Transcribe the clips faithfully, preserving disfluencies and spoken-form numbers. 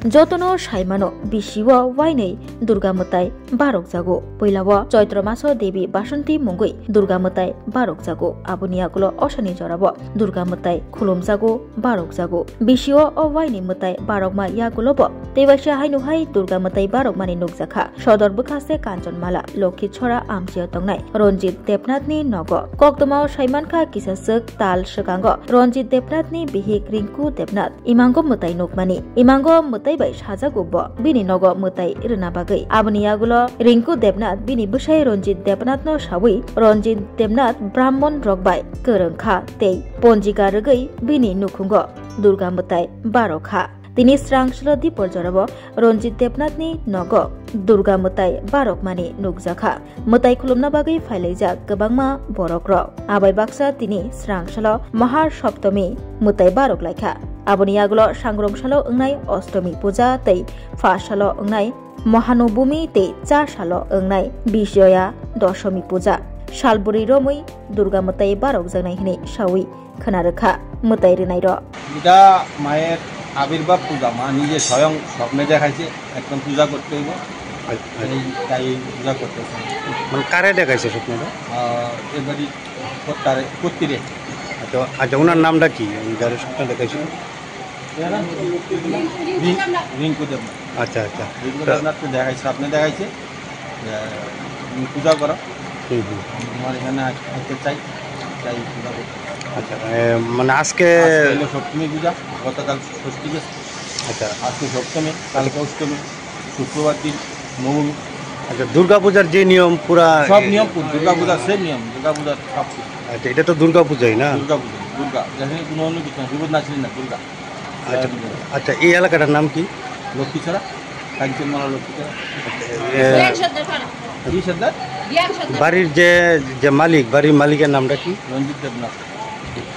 Jotono saimano, bisio wainwi Durga mwtai barokjago. Puilao Choitro maso Devi Basanti mungwi Durga mwtai barokjago. Aboni agulo osani jorao Durga mwtai khulumjago, barokjago. Bisio o wainwi mwtai barokma yagulobo teibaisa haino hai Durga mwtai barokmani nukjakha. Sodor bwkha se Kanchanmala, Lokhichhora amchio tongnai Ranjit Debnathni nogo. Koktwmao saimankha kisa swk tal swkango Ranjit Debnathni bihik Rinku Debnath imango mwtai nukmani. Imango mwtai bai sajago bo bini nogo mwtai rwna bagwi. Aboni yagulo Rinku Debnath bini bwsai Ranjit Debnathno sawi Ranjit Debnath Brahmon rok bai kwrwng kha tei ponjika rwgwi bini nukhungo Durga mwtai barok kha. Tini srang salo dipor jorao Ranjit Debnathni nogo Durga mwtai barokmani nukjakha. Mwtai khulumna bagwi phailaijak kwbangma borokrok. Abai baksa tini srang salo Maha Saptami mwtai barok laikha. Aboni yagulo sangrong salo wngnai Ostomi puja tei pha salo wngnai Mahanobumi tei cha salo wngnai Bijoya Dosomi puja. Salbwrwi romwi Durga mwtai barokjaknai hwnwi sawi khwna rwkha mwtai rwnairok. এটা মায়ের আবির্ভাব পূজা, মা নিজে স্বয়ং স্বপ্নে দেখাইছে একদম পূজা করতে হইব। আচ্ছা, আচ্ছা। এই, তাই পূজা করতেছে। মানে কারে দেখাইছে স্বপ্নটা? আহ, এবারে কোত্তারে, কোত্তিরে। আচ্ছা, আচ্ছা, ওনার নামটা কি? উনি যারে স্বপ্ন দেখাইছিল? এরা রিং-, রিঙ্কু দেবনাথ। আচ্ছা, আচ্ছা। রিঙ্কু দেবনাথকে দেখাইছে, স্বপ্নে দেখাইছে। যে তুমি পূজা করো, হুম, হুম। আমি তোমার এখানে আস-, আসতে চাই, তাই পূজা করতে। আচ্ছা, এ, মানে আজকে আজকে হলো সপ্তমী পূজা, গতকাল ষষ্ঠী গেছে। আচ্ছা। আজকে সপ্তমী, কালকে অষ্টমী, শুক্রবার দিন নবমী। আচ্ছা, দুর্গা পূজার যে নিয়ম পুরা সব নিয়ম পু-, দুর্গা পূজার সেম নিয়ম, দুর্গা পূজার সব কিছু। আচ্ছা, এটা তো দুর্গা পূজাই না? দুর্গা পূজা, দুর্গা। যেখানে কোনো অন্য কিছু না, বিপদ নাচলি না, দুর্গা। আচ্ছা, আচ্ছা, এই এলাকাটার নাম কি? লক্ষ্মীছড়া, কাঞ্চনমালা লক্ষ্মীছড়া। এ, বিয়ান সর্দার পাড়া। কি সর্দার? বিয়ান সর্দার। বাড়ির যে, যে মালিক, বাড়ির মালিকের নামটা কি? রঞ্জিত দেবনাথ।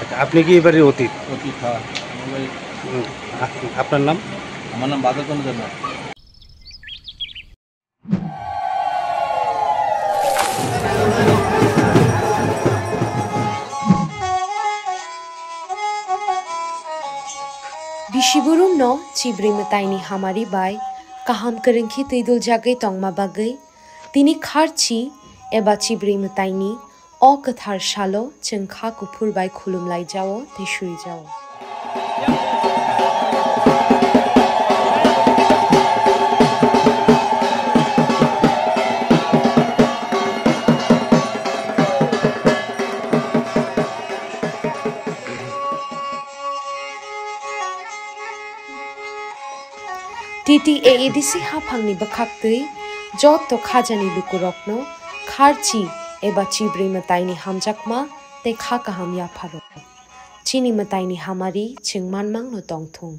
আচ্ছা, আপনি কি এই বাড়ির অতীত? অতীত, হ্যাঁ। আমার বাড়ি উম, আ-, আপনার নাম? আমার নাম বাদলচন্দ্র Debnath. Bisi burumno chibrwi mwtaini hamari bai kaham kwrwngkhe twiduljagwi tongma bagwi tini kharchi eba chibrwi mwtaini o kwthar salo chwng kha kuphur bai khulumlaijao tei suijao. T T A A D C haphangni bwkhaktwi joto khajani lukurokno kharchi eba chibrwi mwtaini hamjakma tei kha kaham yapharo. Chini mwtaini hamari chwng manmangno tongthung.